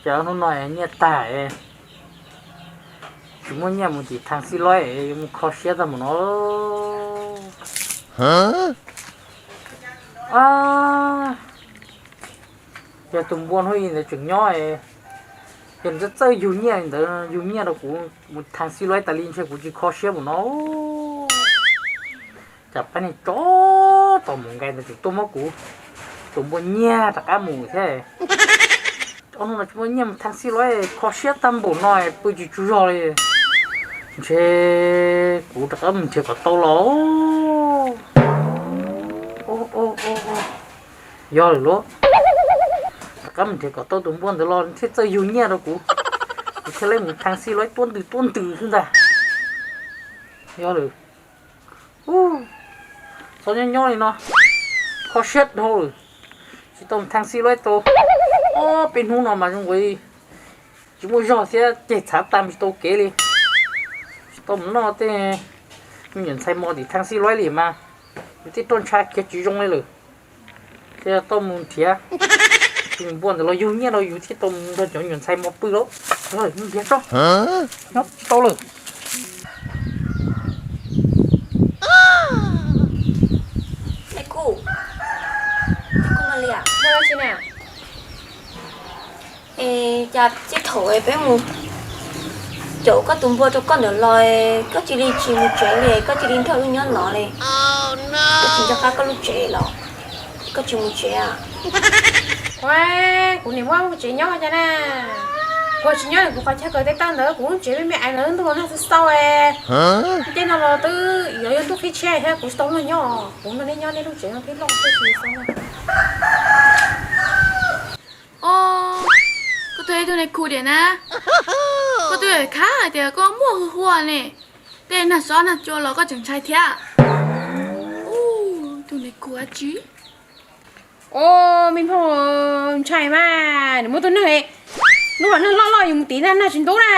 Cas hnub no nyiaj tag, tsis muaj nyiaj mus tim Thaj Xib Loib, yuav mus kho siab tag mus no. Yog tus npua hnub i ntawd tseem nyob, yog nws txawj yug nyiaj li ntawd, yug nyiaj rau kuv mus Thaj Xib Loib tas li ntshe kuv tsis kho siab mus no. Cas pab niag tsov tom mus nqaij ntawd tseem tuaj muab kuv tus npua nyiag rov qab mus thiab. Ob hnub no tsis muaj nyiaj mus Thaj Xib Loib, kho siab tag npaum no pw tsis tsaug zog li. Ntshe kuv rov qab mus nrhiav kom tau los. Yog lawm lauj, rov qab mus nrhiav kom tau tus npua ntawd los thiaj txawj yug nyiaj rau kuv, kuv thiaj li mus Thaj Xib Loib tuab ntws tuab ntws xwb ntag. Yog lawm. Txhob nyob nyob li no, kho siab dhau lawm, tsis tau mus Thaj Xib Loib tau ob peb hnub no mas zoo nkaus tsis muaj zog thiab ceg txhav tag tsis tau kev li. Tsis tau mus noj tej me nyuam ntxhais mos tim Thaj Xib Loib li mas, yus tej roj ntsha khiav tsis zoo li lawm. Thiaj tau mus nrhiav tus npua ntawd los yug nyiaj rau yus thiaj tau mus nrog cov me nyuam ntxhais mos pw lauj. Nrhiav tso, nyob tsis tau lawm. Cas txij thaum peb mus caum koj tus npua rau koj ntawd los, koj cia li tsis mus tsev li, koj cia li nrog wb nyob no li. Koj tsis nco qab koj lub tsev los? Koj tsis mus tsev? Ua, kuv niam muab mus tsev nyob cas na. Kuv tsis nyob kuv qhov chaw kawm tej tawj ntawd, kuv lub tsev me me ais ntawd ntuj los nag xwb xau. Tej no los twb yuav yog ntuj qhib tshiab thiab kuv tsis tau luag nyob, kuv nrog nej nyob nej lub tsev no thiab loj xwb xau. Os, koj twb yog ib tug nais khu diam na. Koj twb khab hais tias koj muaj hwj huaj ne, tej nag xob nag cua los koj tseem ntshai thiab. Tus nais khu dab tsi? Os, me phooj, ntshai mas nws muaj tus neeg, hnub no neeg loj loj yus mus tiv nag nag tsis ntub na.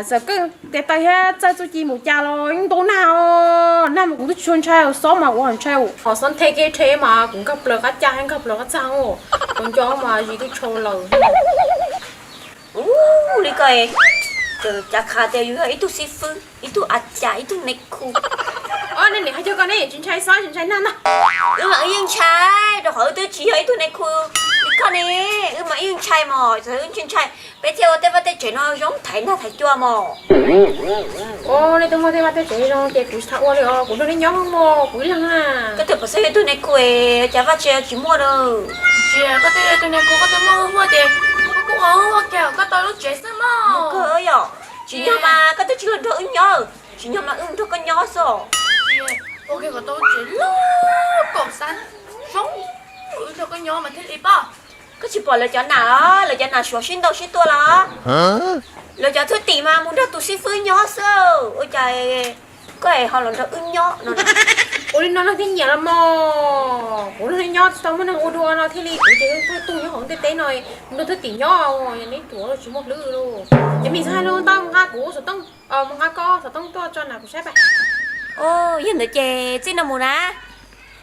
Txawm koj tes taw thiab txawj txuj ci npaum cas los yeej ntub nag os. Nag mas kuv twb tsis tshua ntshai, xob mas kuv ho ntshai. Ho xob nthe kiag rhe mas kuv nkag plaws qab caj thiab nkag plaws qab txag, kuv nco mas zis twb tshau lawm. Ua li koj, cas khav tias yus yog ib tug xib fwb, ib tug a cas, ib tug nais khu. Os, nej niam hais rau koj ne, tsis ntshai xob tsis ntshai nag ntag. Wb mas wb yeej ntshai, rau qhov wb twb tsis yog ib tug nais khu li koj ne. Wb mas wb yeej ntshai mos, txawm wb ntshai ntshai peb thiaj ua tej vaj tej tsev no zoo thaiv nag thaiv cua mos. Os, nej twb muaj tej vaj tej tsev zoo ces kuv tsis tau ua li os, kuv nrog nej nyob mos, kuv ib leeg na. Koj twb pom xeeb yog tus nais khu, cas vaj tsev tsis muaj na. Tsis, koj twb yog tus nais khu koj twb muaj hwj huaj ces koj kuj ua hwj huaj kiag koj tau lub tsev xwb mos. Kawg yom, tsis yog mas koj twb tsis los nrog wb nyob, tsis yog mas wb nrog koj nyob xwb. Ua kiag kom tau lub tsev loj kom xab zoo, wb nrog koj nyob mas thiaj li pom. Koj tsis pom lawv cov nam, lawv cov nam suav sib ntaus sib tua los? Lawv cov thwj tim mas mus nrog tus xib fwb nyob xwb. Ua cas koj es ho los nrog wb nyob no? Ua li no neeg thiaj nyiam los mos. Kuv nrog nej nyob tsis tau muaj neeg ua dua no thiaj li kuv ces thawj tug nyob hauv ntiaj teb no, nrog thwj tim nyob, neb tuav tsis muaj hlwb li. Ces me ntxhais hais lus ntau, mus nqa kuv xov tooj, mus nqa koj xov tooj tuaj tso nam kuv saib pab. Yog ntawd ces txij no mus na,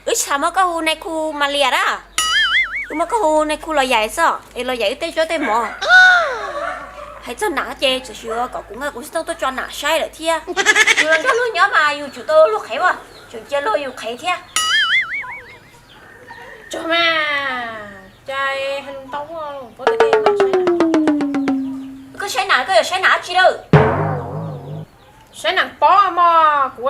wb tsis xav muab koj hu nais khu Mas Lias na, wb muab koj hu nais khu Los Yaim xwb es Los Yaim wb tej zaub tej mov. Hais txog nam ces txawm sim kom kuv nqa kuv xov tooj tuaj tso nam saib lawm thiab. Yus los nrog luag nyob mas yus tsum tau luag qhev ua, tseem cia luag yus qhev thiab. Tso mas, cas hais lus ntau ua, koj saib nam, koj yuav saib nam dab tsi lawm? Saib nam pob mos, kuv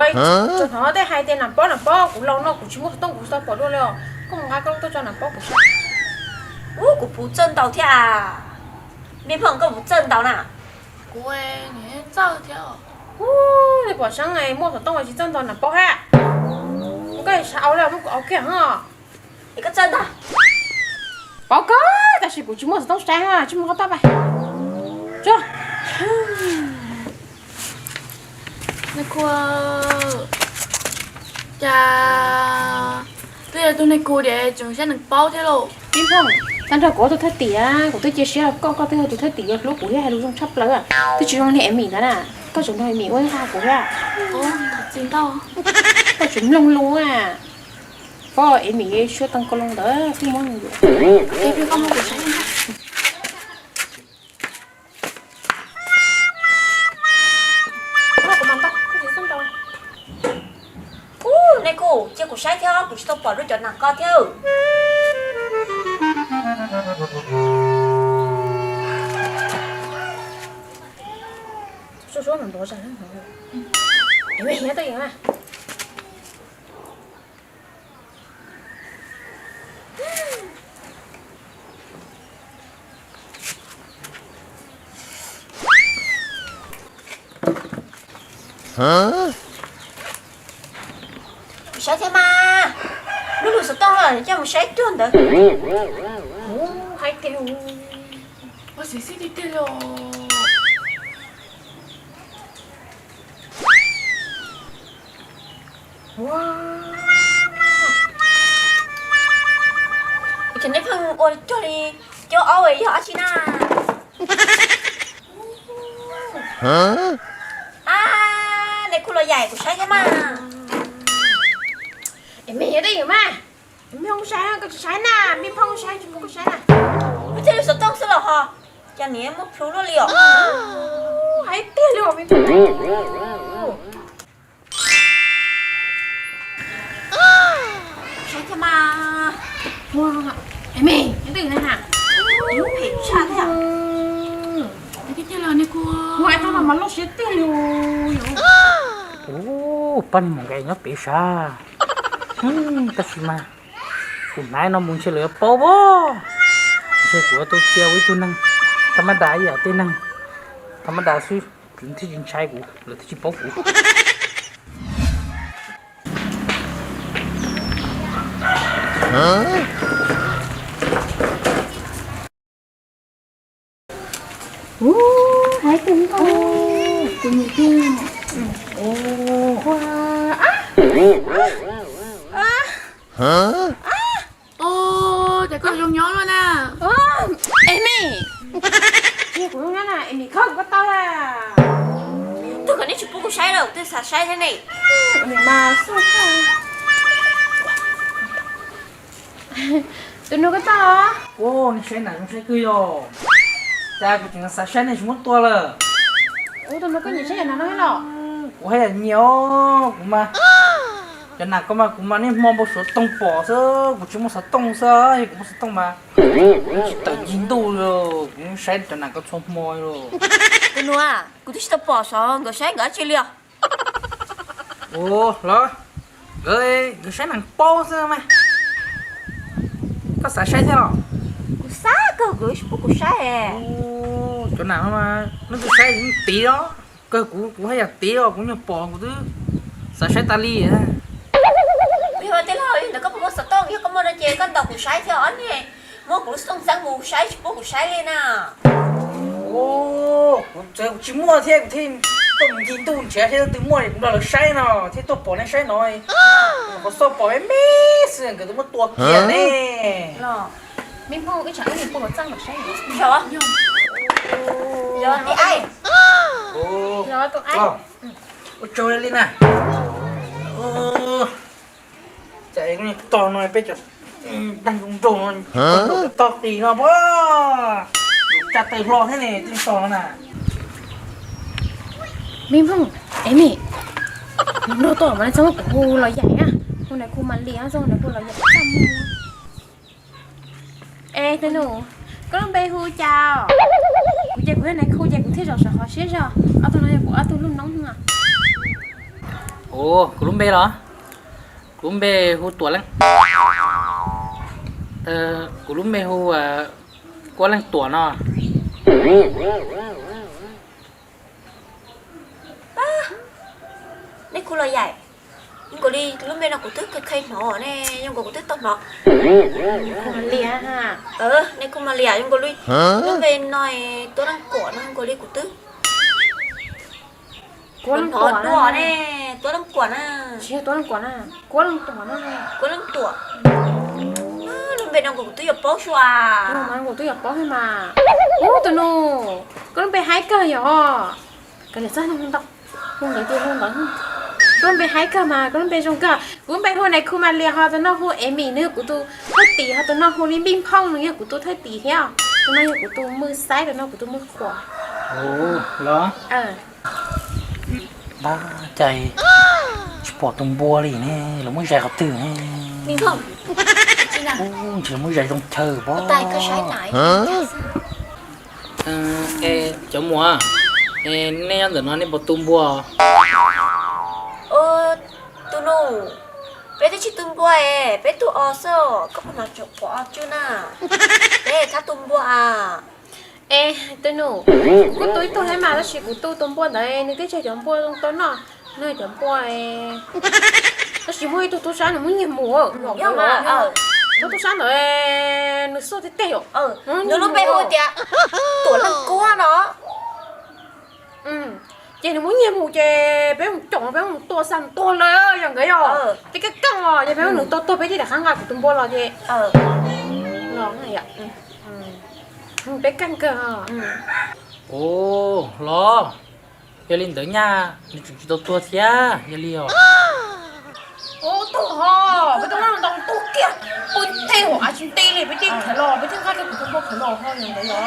tseem hnov tej hais tias nam pob nam pob, kuv laus no kuv tsis muaj xov tooj kuv tsis tau pom dua li os. Koj mus nqa koj lub tuaj tso nam pob kuv saib. Ub, kuv puv txawj ntaus thiab. Me phooj, koj puv txawj ntaus na? Kuv txawj thiab. Ub, nej pom seeb muaj xov tooj tsis txawj ntaus nam pob hab. Koj xav au li muab kuv au kiag hos. Es koj txawj ntag. Paub kawg tab sis kuv tsis muaj xov tooj saib, tsis muaj qab toj pa. Tso. Nais khu, cas twb yog tus nais khu diam tseem saib nam pob thiab lauj. Ib phooj, tag nrho kuv tus thwj tim, kuv twb cia siab koj, koj twb yog tus thwj tim yuav hlub kuv thiab hais lus zoo tshaj plaws. Twb tsis zoo li Emi ntawd na, koj tseem nrog Emi ua ib qho kuv thiab. Tsis ntau. Koj tseem mloog lus a. Pom Emi suab teej kau loo ntawd twb muab yuav. Cia kuv saib thiab, kuv tsis tau pom lub cov nas ko thiab. Suab suab ntov zag. Saib thiab mas, lub lus xov tooj los coj mus saib tuag ntawd. Ub, haib tiag. Ua xib xib tiag tiag los. Ua, ua cas nej pheej ua cuag li cuab aub yog dab tsi na? A, nej kuj los yaim kuv saib thiab mas. Es me yog dej ywm mas, me phooj saib koj tsis saib na, me phooj saib tsis pub koj saib na. Kuv thiaj li xov tooj xwb los ho, cas niam muaj plhu luaj li os. Haib tiag li os me. Saib thiab mas. Es me, nyob twg na? Phem tshaj thiab. Ua tau los mas loj siab tiag li. Ub, pab niag maum nqe nyob pem sav. Tab sis mas kuv hnaiv no mus ntshe lawv yuav paub as. Ntshe kuv yuav tau cia ua ib tug neeg tha mab das ib yam tej neeg tha mab das xwb, lawv thiaj tsis ntshai kuv, lawv thiaj tsis paub kuv. Ub, haib tiag, kuv nyiam tiag. Ua, ab, ab, ab. Ua, cas koj zoo nyob luaj na. Es me, tsis yog kuv zoo nyob na, es nim khawb kuv koj tau na. Twb kom nej tsis pub kuv saib lawm, kuv twb xav saib thiab ne. Nim mas xub. Tus nus koj tau los? Ua, nej saib nas zoo saib kawg yog. Cas kuv tseem xav saib nej tsis muab tua lawm. Ua, tus nus koj nyiam saib yam nas no los? Kuv haj yam nyiam os, kuv mas. Cov nas ko mas kuv mas niaj hmo npau suav toog pom xwb, kuv tsis muaj xov tooj xwb, yog kuv muaj xov tooj mas kuv tsis tawm ncig ntuj li, kuv saib cov nas ko txhua hmo li. Tus nus, kuv twb tsis tau pom xov nkawd saib nkawd dab tsi li os. Ua los, nkawd, nkawd saib nees paub xwb mas. Koj xav saib thiab los? Kuv xav kawg, kuv tsis pub kuv saib. Cov nas no mas leej twg saib yeej tiv os. Kawg kuv, kuv haj yam tiv os, kuv nyuag pom kuv twb xav saib tas li. Yog tiag los, yog ntawd koj puas muaj xov tooj? Yog koj muaj no ces koj ntaus kuv saib thiab os, niag muab kuv lub xov tooj txeeb mus saib tsis pub kuv saib li na. Kuv txawm kuv tsis muaj thiab, kuv thiaj tuaj mus ncig ntuj nrhiav thiab, twb muaj kuv nrog lawv saib no thiab tuaj pom nej saib no. Qhov xauj pom me me xwb, nkawd twb muab tua kiag ne. Me phooj, ib tsam wb mus pw hauv txaj mam saib. Yog, yog, tus aib. Ua tsaug li na. Cas tog no peb cov nplooj nraug no tog qis no puas tsa taw hlo thiab ne, tej tog no na. Me phooj, es me, nrog tod mas txhob muab kuv hu los yaim na, hu nais khu mas lias, txhob hu nais khu los yaim txaj muag. Es tus nus, koj lub npe hu cas? Kuv ces kuv yog nais khu ces kuv thiaj zaum saum qhov siab zog. Ob tug no yog kuv ob tug lub noob no. Ua, kuv lub npe los? Kuv lub npe hu Tuam Leej. Kuv lub npe hu Kuab Leej Tuam no. Nej khu los yaim, zoo nkaus li lub npe no kuv twb kheev hnov ne, zoo nkaus kuv twb tau hnov. Lias, nej khu mas lias, zoo nkaus li lub npe no, Tuab Leej Kuam no, zoo nkaus li kuv twb hnov dua ne, Tuab Leej Kuam na. Tsis yog Tuab Leej Kuam na, Kuab Leej Tuam na. Kuab Leej Tuam. Lub npe no kuv twb yuav paub sua. Kuv twb yuav paub thiab mas. Ub, tus nus, koj lub npe haib kawg yog. Kav liam, txhob hu ntau, hu ntawd tias hu ntawd. Koj lub npe haib kawg mas, koj lub npe zoo kawg. Kuv lub npe hu nais khu mas lias, ho tus no hu Emis, nws yog kuv tus thawj tim, ho tus no hu li Npij Phooj, nws yog kuv tus thawj tim thiab. Tus no yog kuv tus mws xaib, tus no kuv tus mws qhuas. Los, cas Tsis pom tus npua li ne, lawv muab zais qhov twg ne? Ntshe lawv muab zais zoo chaw pob. Cov muam, nej nyob ntawm no nej puas tu npua? Tus nus, peb twb tsis tu npua es, peb tu os xwb, koj puas hnov tseem pom os tswb na? Peb txhob tu npua a. Es tus nus, kuv tu ib tug thiab mas tab sis kuv tu tus npua ntawd nws twb tsis yog cov npua zoo tau noj, nws yog cov npua, tab sis muaj ib tug tub sab nws muab nyiag mus. Tus tub sab ntawd nws xuj tiag tiag yom. Nws lub npe hu tias Tuam Leej Kuab no. Ces nws muab nyiag mus ces peb mus caum peb mus tua xa tuag lawm yog nkawd yog. Ces kaj kaj os ces peb nws tua tuag peb thiaj li rov qab nqa kuv tus npua los ces los peb kaj kawg. Ua los, yog li ntawd nyaj nws tseem tsis tau tuag thiab yog li os. Ua tuag ho, peb tuaj noj ntoo tuag kiag, pw tej hauv av tsis nti li peb thiaj khiav los, peb thiaj nqa kiag kuv tus npua khiav los ho yog ntawd yog.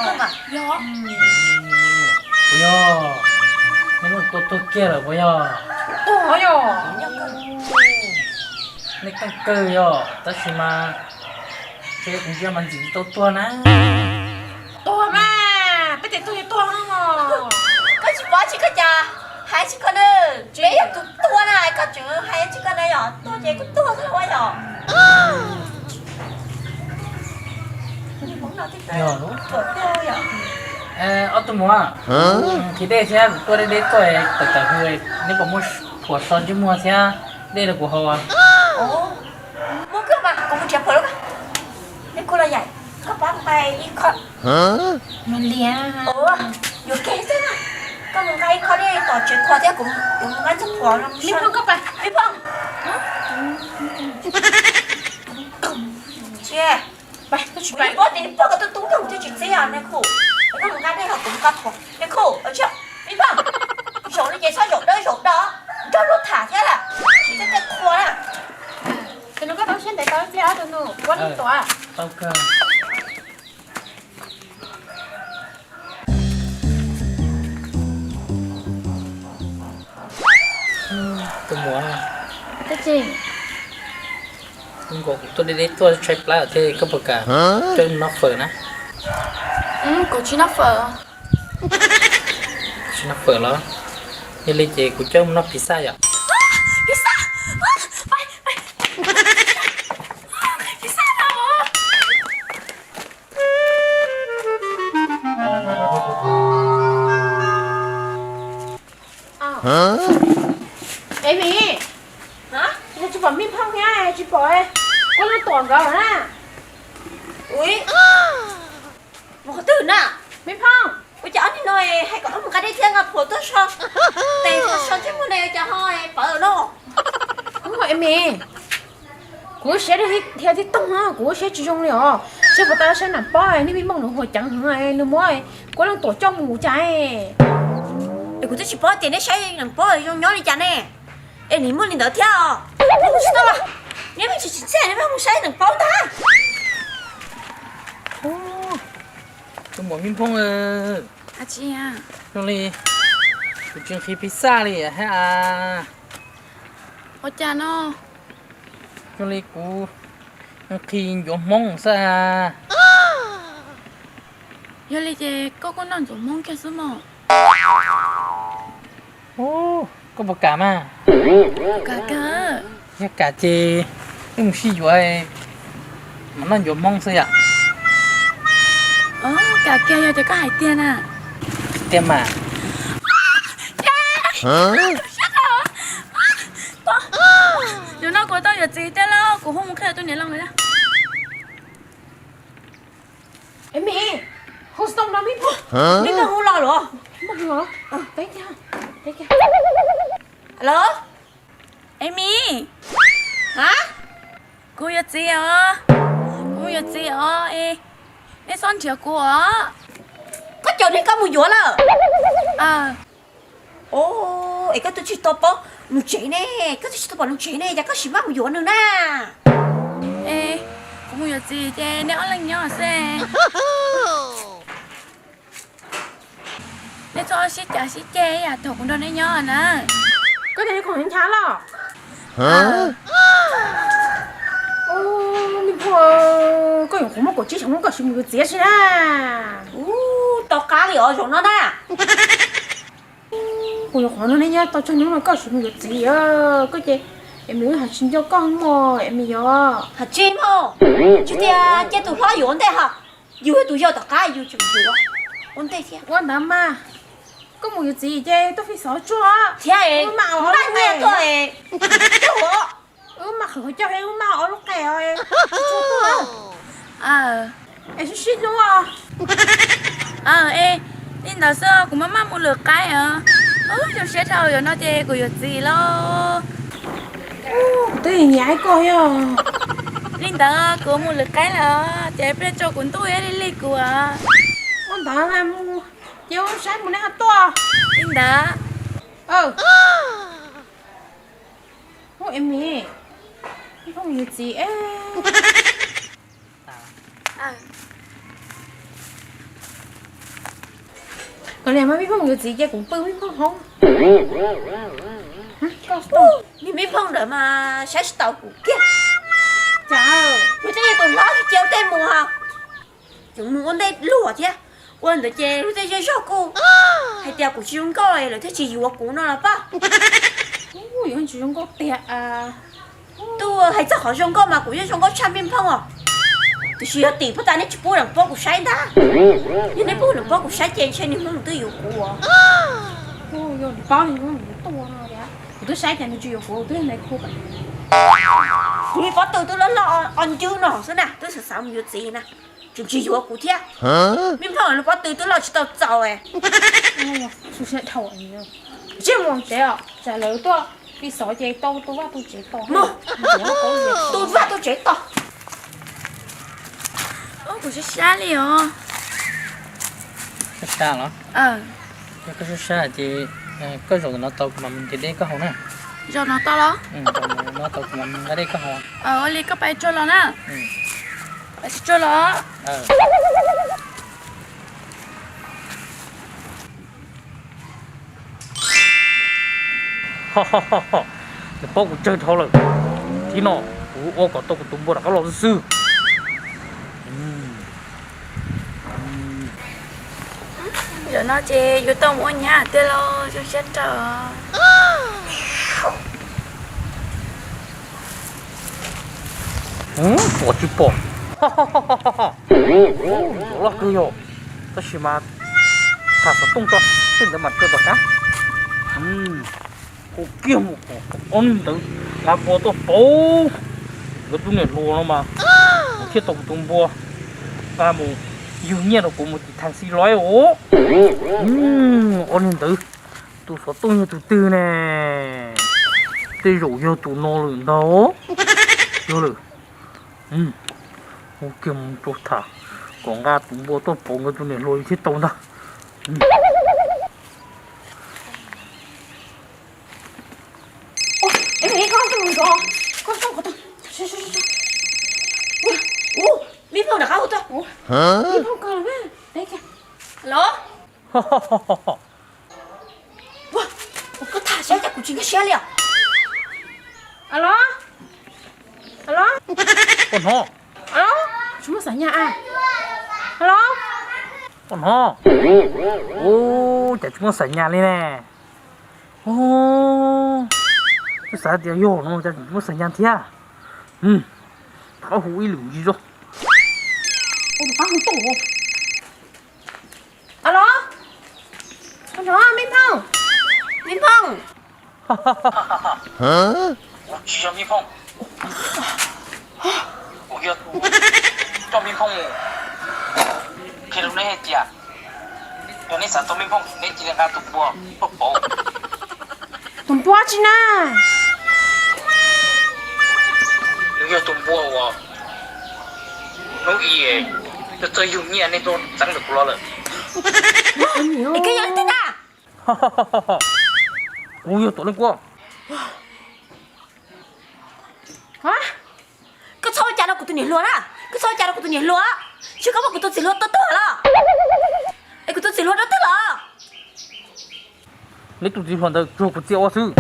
Puas yog? Nej muab tua tuag kiag lawm puas yog? Tuag yog. Nej keej kawg yog, tab sis mas ntshe kuv ntsia mas ntxim tsis tau tuag na. Tuag mas, peb tias tuag yog tuag. Koj tsis paub tsis koj cas, hais tsis koj na, peb yog tus tuag na, koj tseem hais tsis koj na yog, tuag ces kuj tuag xwb ua yog. Yog, ob tug muam, nqhis dej thiab kuv tuaj deb deb tuaj tawm tawm hws, neb puas muaj phuam so ntsej muag thiab dej rau kuv haus? Muaj kawg mas, kuv mus nrhiav phuam rau koj. Nej kuj los yaim, koj pab nqa ib khob. Ua li, yuav kev xwb na. Koj mus nqa ib khob dej tom tsev kho thiab kuv yuav mus nqa ib txoj phuam no. Me Phooj, koj pab. Me Phooj. Tsis, kuv paub tias nws pom koj tub tub nkeeg kuv thiaj tsis txib os, nej kuj, koj mus nqa dej ho kuv mus nqa phuam, nej kuj, Me Phooj, zaum no ces txhob zaum dawb zaum do, nrog luag tham thiab, tsis txhob tej qhua na. Tus nus, koj tau siab ntev tau ib pliag tus nus, kuv ua neej tuam. Tus muam, ib nkaus kuv tuaj deb deb tuaj tshaib plab thiab, koj puas kam coj mus noj fawm na? Kuv tsis noj fawm. Tsis noj fawm los? Yog li ces kuv coj mus noj pizza yom. Pizza, pizza no. Emi, tsis pom Me Phooj thiab tsis pom Kuab Leej Tuam nkawd na. Ua qhov twg na? Me Phooj, ua cas ob niag no hais kom wb mus nqa dej thiab nqa phuam tuaj so tes so ntsej muag ne, cas ho pawv no? Emi, kuv siab dhia tib toog, kuv siab tsis zoo li os. Seb puas tau saib Nam Pob, nej me Hmoob nws huam ceev heev, nws muab Kuab Leej Tuam coj mus cas. Es kuv twb tsis paub tias neb saib Nam Pob zoo nyob li cas ne. Es nws muaj li ntawd thiab os. Neb tsis tau, neb tsis txhij neb mus saib Nam Pob ntag. Tus muam Me Phooj, zoo li kuv tsis nqhis pizza li hab. Ua cas no? Zoo li kuv nqhis ncuav Hmoob xwb. Yog li ces koj kuj noj ncuav Hmoob kiag xwb mog. Koj puas kam mas? Yog kam ces wb mus sib yuav mam noj ncuav Hmoob xwb yom. Kam kiag yog tias koj hais tiag na. Tiag mas. Yog no kuv tau yuav txiv tiag lauj, kuv hu mus qhia tus niam laus. Emi, hu xov tooj no Me Phooj. Me Phooj hu los lawm. Alo, Emi. Kuv yuav txiv os, kuv yuav txiv os, nej txhob nrhiav kuv os. Koj caum nws koj mus yuav lawm. Es koj twb tsis tau pom nws tsev ne, koj twb tsis tau pom nws tsev ne, cas koj sim maj mus yuav nws na? Kuv mus yuav txiv ces nej ob leeg nyob xwb. Nej txhob sib cav sib ceg ib yam thaum kuv nrog nej nyob na. Koj tias nws khoom nchav los? Ub, me phooj, koj yuav qhuav muaj kaum tsib xyoo koj sim mus yuav txiv si na. Ub, tau qab li os zaum no na. Kuv yuav qhuav no ne, nyob tau tsawg hnub no koj sim mus yuav txiv. Koj ces, es me wb hais tsis nco koj mog es me yog. Hais tsis mog, tsis tias cia tus hlob yuav ua ntej ho, yus yog tus yau tom qab yus tseem yuav ua ntej thiab. Ua ntawd mas, koj mus yuav txiv ces tuaj fi xov tsuag thiab, wb mam ua lub qe tuaj, wb mam qhwv coj wb mam ua lub qe os. Es sib sib hlub os. Es li ntawd xwb, kuv maj maj mus lwm qaib os. Ub, zoo siab dhau, yog no ces kuv yuav txiv lauj. Twb nyiam koj yog. Li ntawd kuv mus lwm qaib lawm, ces peb tso kuv ntuj ib li li kuv. Ua ntawd mus, ces ua saib mus nej ho tuaj. Li ntawd. Ub, es me, me phooj yuav txiv. Kom li mas me phooj yuav txiv ces kuv pw me phooj hauv. Niag me phooj ntawd mas saib tsis taus kuv kiag. Cas kuv twb yog tus hlob tsis cia tej mus ho, tseem mus ua ntej luag thiab. Ua ntawd ces luag tej zej zog kuj hais tias kuv tsis zoo nkauj lawv thiaj tsis yuav kuv no los pab. Yuav tsis zoo nkauj tiag. Twb hais txog qhov zoo nkauj mas kuv yeej zoo nkauj tshaj me phooj os. Tiam sis yog tim pub tas nej tsis pub leej pob kuv saib ntag. Yog nej pub leej pob kuv saib ces ntshe niag hmoob twb yuav kuv. Yog paub niag hmoob yuav tuaj no, kuv twb saib ces nws tsis yuav kuv, twb ntawd kuv, kuv li pob tw twb loj loj o ncwb no xwb na, twb xav xav mus yuav txiv na, tseem tsis yuav kuv thiab. Me phooj, lub pob tw twb loj tsis tau txaus. Tsis mus tsev os, tsam lawv tuaj fi xov ces tau tu vaj tu tsev tau. Tu vaj tu tsev tau. Kuv sab sab li os. Sab sab los? Yog koj sab sab ces koj zaum no tau kuv mam mus nce dej koj haus na. Zaum no tau los? Zaum no tau kuv mam mus nqa dej koj haus. Ua li koj pais tsuag los na. Pais tsuag los. Nws paub kuv tsawg dhau lawm. Thib no kuv ua kom tau kuv tus npua rov qab los xwb xwb. Zaum no ces yuav tau mus ua nyab tiag lauj, zoo siab rau. Pom tsis pom. Ntxuav loj kawg yog, tab sis mas tham xov tooj tso, tej ntawd mas tso tom qab. Ua kiag mus kom ob niag ntawd nqa npua tuaj pauv nkawd tus niam hluas no mas, kuv thiaj tau kuv tus npua nqa mus yug nyiaj rau kuv mus tim thaj xi loib os. Ob niag ntawd, tus xov tooj yog tus twg ne? Tej zaum yog tus no lawm ntag. Yog lawm. Ua kiag mus rau tham kom nqa tus npua tuaj pauv nkawd tus niam hluas thiaj tau ntag. Ua, me phooj rov qab hu tuaj. Los, ua, koj tham siab cas kuv tsis nkag siab li os. Los, los, ua hnov, tsis muaj xav nyas a. Los, ua hnov, ua, cas tsis muaj xav nyas li ne. Twb xav tias yog no cas tsis muaj xav nyas thiab. Rov qab hu ib lwm ntsis zog. Ua rov qab hu tuaj. Alo, alo, me phooj, me phooj. Kuv tsis yog me phooj. Kuv yog tus coj me phooj mus. Qhia rau neb hais tias, yog neb xav tau me phooj, neb cia li nqa tus npua tuaj pauv. Tus npua tsi na? Nws yog tus npua uas hnub ib tuaj txawj yug nyiaj nej tuaj txeeb ntawm kuv los lawm. Es koj yog leej twg na? Kuv yog Tuam Leej Kuab. Koj txhob ua cas rau kuv tus niam hluas na, koj txhob ua cas rau kuv tus niam hluas, seb koj muab kuv tus txiv hluas tua tuag los? Es kuv tus txiv hluas rau twg los? Neb tus txiv hluas ntawd tsuas kuv txia ua xwb.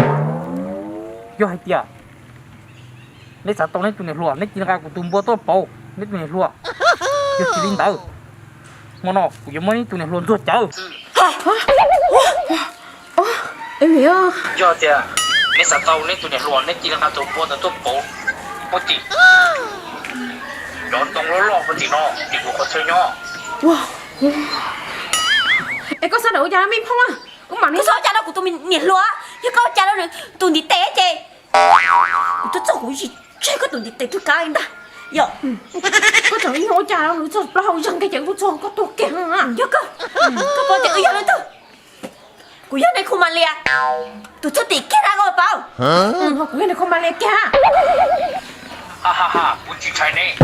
Yog hais tias Neb xav tau neb tus niam hluas, neb cia li nqa kuv tus npua tuaj pauv neb tus niam hluas. Yog tsis li ntawd, hmo no kuv yuav muab neb tus niam hluas ntxuag cawv. Yog tias neb xav tau neb tus niam hluas, neb cia li nqa tus npua ntawd tuaj pauv puag tim cov ntoo loj loj puag tim no, tim kuv qhov chaw nyob. Es koj xav ua cas me phooj? Wb mam li xav ua cas rau kuv tus niam hluas, yog koj ua cas rau nws tus ntiv tes ces kuv twb txog kuv tsis tseg koj tus ntiv tes twg kav li ntag. Yog koj tseem ua cas rau nws txog plaub hau zeeg kiag ces wb txog koj tuag kiag. Yog koj, koj paub tias wb yog leej twg? Kuv yog Nais Khu Mas Lias, tus txog tim kiag na koj paub. Kuv yog Nais Khu Mas Lias kiag. Ha ha ha, kuv tsis ntshai neb.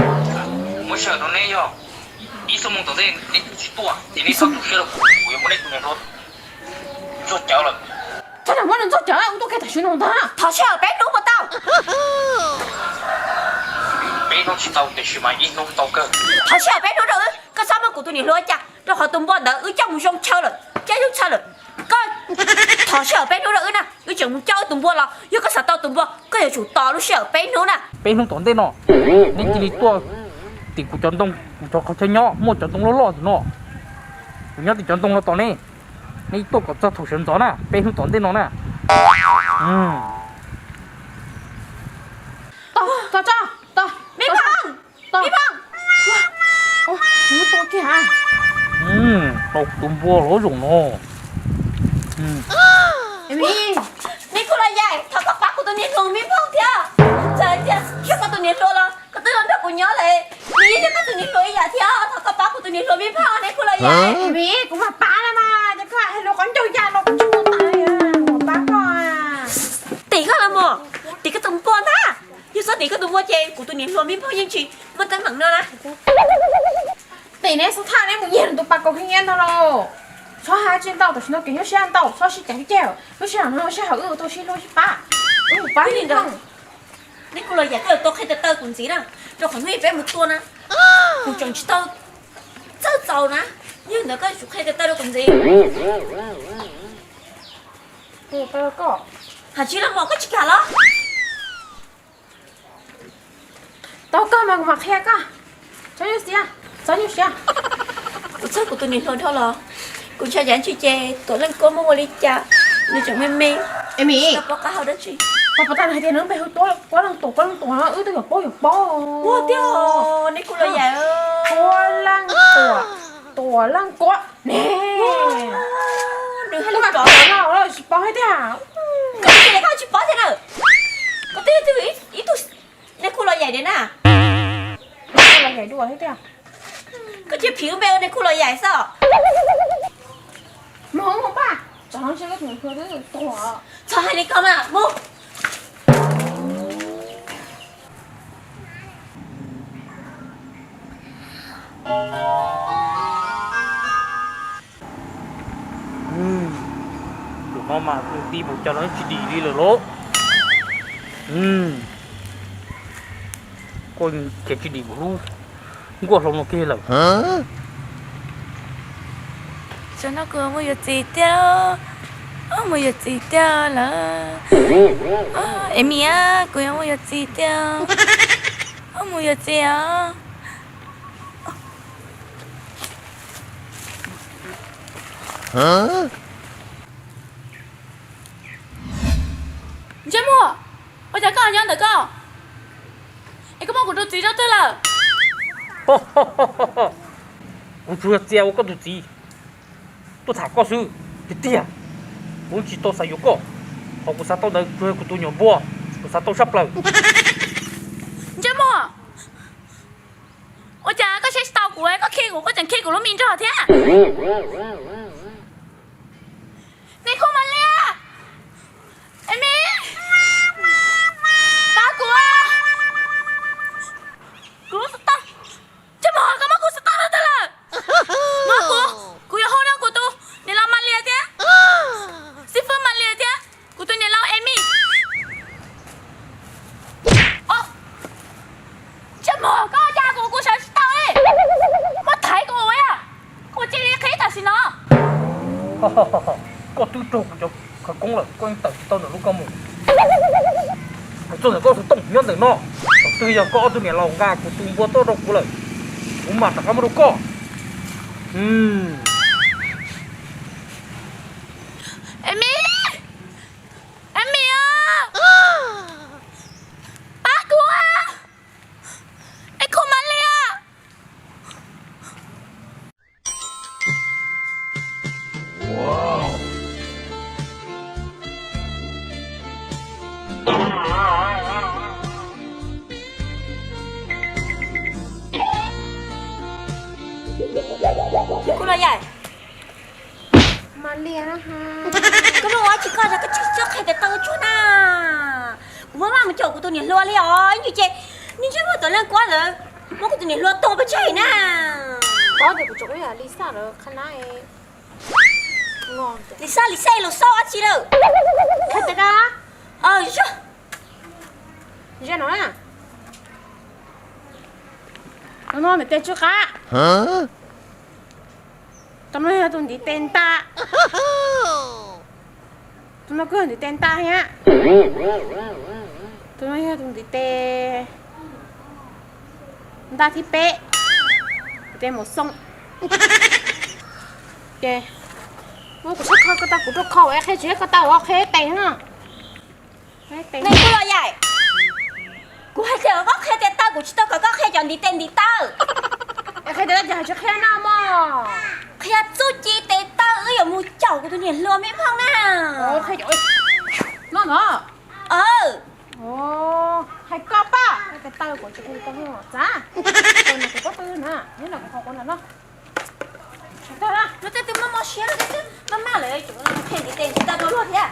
Muab sij hawm rau neb, yog ib xuab moos tom ntej neb tsis tuaj ces neb txhob tu siab rau kuv, kuv yuav muab neb tus niam hluas ntxuag cawv lawm. Txhob muab nws ntxuag cawv, wb tuaj kiag tam sim no ntag. Thov sij hawm peb hnub puas tau? Peb hnub tsis tau tiam sis mas ib hnub tau kawg. Thov sij hawm peb hnub rau wb, koj txhob muab kuv tus niam hluas ua cas, rau qhov tus npua ntawd wb coj mus zoo chaw lawm, coj zoo chaw lawm. Koj thov sij hawm peb hnub rau wb na, wb tseem mus coj wb tus npua los. Yog koj xav tau tus npua, koj yuav tsum tos lub sij hawm peb hnub na. Peb hnub tom ntej no neb cia li tuaj tim kuv cov ntoo, kuv cov qhov chaw nyob muaj cov ntoo loj loj tim no. Kuv nyob tim cov ntoo no tos neb, neb tuaj kom txog thaum sawv ntxov na, peb hnub tom ntej no na. Tos, tos, tos, tos. Me phooj, me phooj. Tau tus npua hlob zoo no. Nais khu Los Yaim, thov koj pab kuv tus niam hluas me phooj thiab. Txawm tias yog koj tus niam hluas los koj twb los nrog kuv nyob lawm, nws yeej yog koj tus niam hluas ib yam thiab. Thov koj pab kuv tus niam hluas me phooj, Nais khu Los Yaim. Kuv mam pab los mas, ces koj hais lus qhov ncauj ya los kuv tsis ua tas li, kuv mam pab koj. Tim koj los mas, tim koj tus npua ntag. Yog txhob tim koj tus npua ces kuv tus niam hluas me phooj yeej tsis muaj teeb meem no na. Tim neb xub thaj neb mus nyiag nws tus pas kaus khib nyiab ntag lauj. Txhob hais tsis ntau, tam sim no kev nyuaj siab ntau, txhob sib cav sib ceg. Lub sij hawm no sij hawm wb tau sib hlub sib pab, wb mus pab li ntawd. Nais khu Los Yaim, koj yuav tau qhia tawv tawv kuv ntxiv na, rau qhov hnub ib peb mus tua na, kuv tseem tsis tau txawj txaus na. Yog ntawd koj yuav tsum qhia tawv tawv rau kuv ntxiv. Hais tsis los mas koj tsis kam los? Tau koj mas kuv mam qhia koj. Txhob nyuaj siab, txhob nyuaj siab. Kuv txhawj kuv tus niam hluas dhau los kuv ntshai cas tsis ces Tuam Leej Kuab muab ua li cas, nws tseem me me. Es Mim, koj paub qab hau dab tsi? Koj puas tau hais tias nws lub npe hu Kuab Leej Tuam, Kuab Leej Tuam no wb twb yuav paub yuav paub. Ua tiag, Nais khu Los Yaim. Kuab Leej Tuam, Tuam Leej Kuab ne. Nws hais lus cov no tsis paub thiab tiag. Koj tsis paub thiab na. Koj twb yog ib tug Nais khu Los Yaim tiag na. Los Yaim dua thiab tiag. Koj cia phim lub npe ua Nais khu Los Yaim xwb. Mus mus pab, tsam no ntshe koj tus niam hluas twb tuag. Txhob hais li ko mas mus. Tus no mas tus tij mus cas los tsis dim li lawm lauj. Koj khiav tsis dim kuv lub nkuaj hlau no kiag lawm. Tam no kuv mus yuav txiv tiag, mus yuav txiv tiag lawm. Es Mim, kuv yuav mus yuav txiv tiag, mus yuav txiv os. Ntsej muag, ua cas koj nyob ntawm koj? Es koj muab kuv tus txiv rau twg lawm? Kuv tsuas yog txia ua koj tus txiv tuaj tham koj xwb. Tiag tiag, kuv tsis tau xav yuav koj. Qhov kuv xav tau ntawd tsuas yog kuv tus nyuam npua, kuv xav tau tshaj plaws. Ntsej muag, ua cas koj saib tsis tau kuv, koj khi kuv, koj tseem khi kuv lub me nrog thiab. Nais khu Mas Lias, es Mim, pab kuv, kuv lub xov tooj. Ntsej muag, koj muab kuv xov tooj rau twg lawm? Muab kuv, kuv yuav hu rau kuv tus niam laus Mas Lias thiab xib fwb Mas Lias thiab kuv tus niam laus Emi. Ntsej muag, koj ua cas kuv, kuv sawv tsis tau li. Muab thaiv kuv ua, kuv cia li qhib tam sim no. Koj twb raug kuv cov khawv koob lawm, koj yeej tawm tsis tau ntawm lub koj mus. Kuv txog ntawm koj xov tooj nyob ntawm no, twb yog koj ob tug niam laus nqa kuv tus npua tuaj rau kuv lawm, kuv mam rov qab muab rau koj. Emi, Emi, pab kuv, es kho Malia. Kuv los yaim. Koj muaj ua tsis koj, koj tsis txhob qhia tias tau tsuag na. Kuv muab maj mus caum kuv tus niam hluas li os, ib ntsis ces niag ntsej muag tom leej kuab ntawd muab kuv tus niam hluas tuag pes tsawg na. Lis Xaj, Lis Xaj los xauj dab tsi lawm. Tus no ntiv tes tsw qab. Tus no yog tus ntiv tes nta. Tus no kuj yog ntiv tes nta thiab. Tus no yog tus ntiv tes nta thib peb, ntiv tes maum xoo. Ces muab kuv sab kho ko tau kuv rau kho, qhia tsis kho tau, qhia tes no. Neb kuj los yaim. Kuv hais tias koj qhia tes taw, kuv tsis tau kom koj qhia cov ntiv tes ntiv taw. Qhia tes taw ces hais tsis qhia no mog. Qhia txuj ci tes taw wb yuav mus caum kuv tus niam hluas me hmoob na. No no. Hais koj pab, tes taw kuv tsis qhia tau txav. Kuv pob tw na, neb los kuv qhov kuv no no. Lub tej twb maj maj siab, lub tej twb maj maj lawm, tseem qhia ntiv tes ntiv taw rau luag thiab.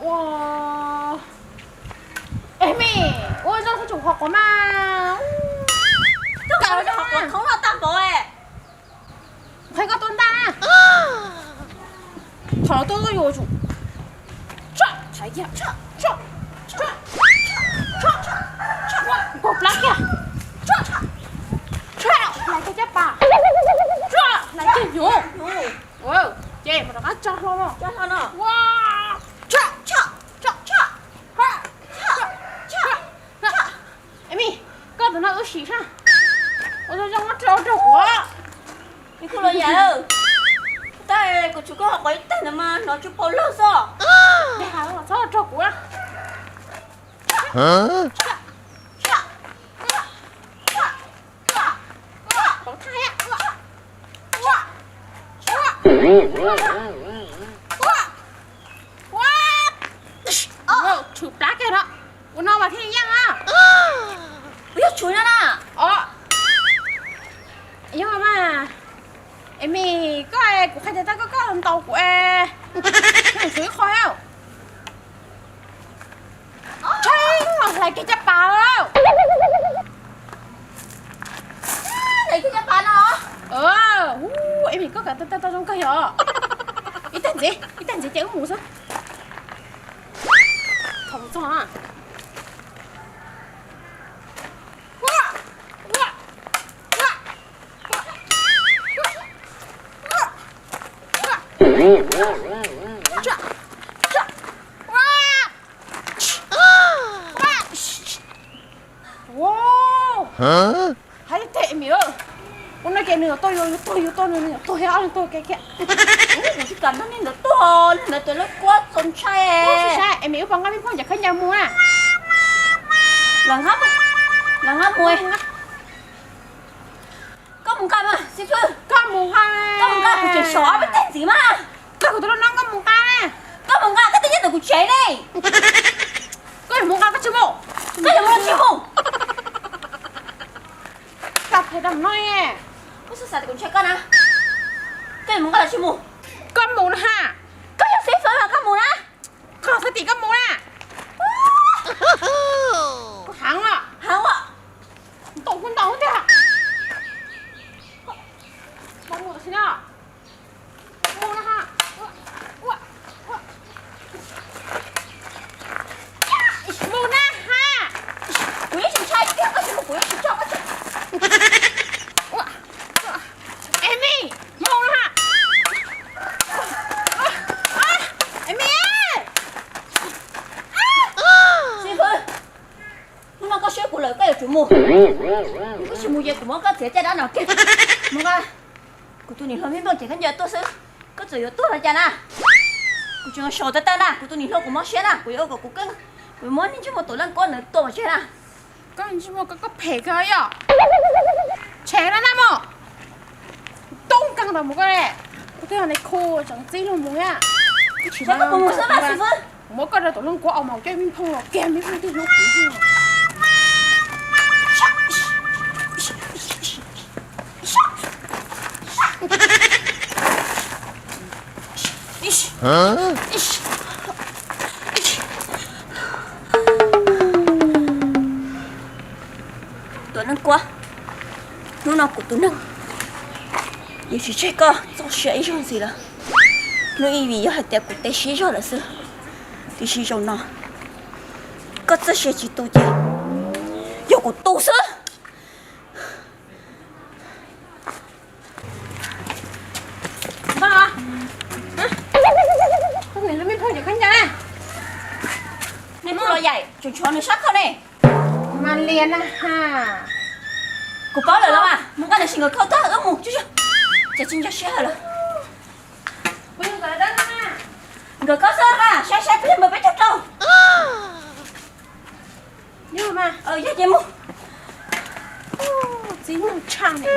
Ua, Emi, ua zoo tsis qhov quav mas. Koj qhov quav thoob los tag npaum. Qhia koj tua ntaj na. Thaum no tuaj tuaj yuav tsum tso, tso, tso, tso, tso, tso, tso, nkaug plab kiag. Tso, tso, hlais kiag caj pas. Tso, hlais kiag hnyuv. Ces mus rov qab tso hlo no. Ua, tso, tso, tso, tso. Emi, koj tus no wb sim sab. Ua zoo zoo rau rau kuv. Kuv los yaim. Tab kuv tsum koj qhov ib tag ntawd mas hnov tsw paus lawg xwb. Txhob rau kuv. Tshwm plab kiag no. Ua no mas thiaj yeej na. Kuv yog tshuav no na. Yog mas. Emi, koj kuv qhia tias tau koj koj ntaus kuv es. Tshuav ib qho thiab. Tshee, hlais kiag caj pas. Hlais kiag caj pas no. Emi, koj kam tau tau zoo kawg yog. Ib tag ntxiv, ib tag ntxiv ces wb mus xwb. Thaum txog na. Hais tiag Emi, ua no ces nws yuav tuag, yus tuag, yus tuag, nws yuav tuag, ob leeg tuag kiag kiag. Kuv tsis kam nrog nej ntawd tuag, nej ntawd tus lej kuab txaus ntshai. Saib Emi, wb pom nqa me phooj ywg khawb ncaws mus na. Los nqa mus, los nqa mus. Koj mus nqa mas, koj mus nqa, koj mus nqa, kuv tseem sov ob peb teg ntxiv mas. Koj kuv tus lub noob koj mus nqa. Koj mus nqa, koj twb nyob ntawm kuv tsev ne. Koj yuav mus nqa koj tsis mus, koj yuav mus los tsis mus. Koj phem tau mus no. Koj xav tias kuv ntshai koj na. Koj yuav mus nqa los tsis mus? Koj mus na ha. Koj yog xib fwb los koj mus na. Koj xav tias koj mus na. Koj heev os. Heev os. Ntaus kuv ntaus tiag. Mus tam sim no. Mus na ha. Mus na ha. Kuv yeej tsis ntshai tiag, koj tsis mus kuv yeej tsis tso koj tsev. Koj siab kuv lawm koj yuav tsum mus. Koj tsis mus ces kuv muab koj txiav caj dab no kiag. Mus nqa. Kuv tus niam hluas me nplooj ces khaub ncaws tuaj xwb, koj txawm yuav tuag los cas na. Kuv tseem sau tawv tawv na, kuv tus niam hluas kuv mob siab na, kuv yuav ua kom kuv keeb, kuv muab niag ntsej muag Tuam Leej Kuab ntawd tua pov tseg na. Koj ntsej muag koj phem kawg yom. Tshem na na mog. Tub nkeeg tau mus koj le. Koj twb yog neeg khu tseem txib luag mus thiab. Muab koj rau Tuam Leej Kuab ua mas coj me phooj los kiag me phooj twb hlub kuv. Tuam Leej Kuab, hnub no kuv tus neeg yuav tsis tseg koj txoj sia ib zaug ntxiv lawm. Hnub ib vim yog hais tias kuv teb siab zog lawm xwb, tiam sis zaum no koj txoj sia tsis tu ces yog kuv tu xwb. Npawg, koj niam lub me phooj ywg khaub ncaws na, niag phooj los yaim tseem tshuav nws sab khau ne. Mas lias na ha. Kuv paub lawm los mas, mus nqa nws sim nkawd khau tag wb mus tsuag tsuag, ces tsis nco siab hawm lawm. Nkawd khau xwb mas, saib saib peb npawg peb caug rau. Yog ces mus. Txiv neej tshaj ne.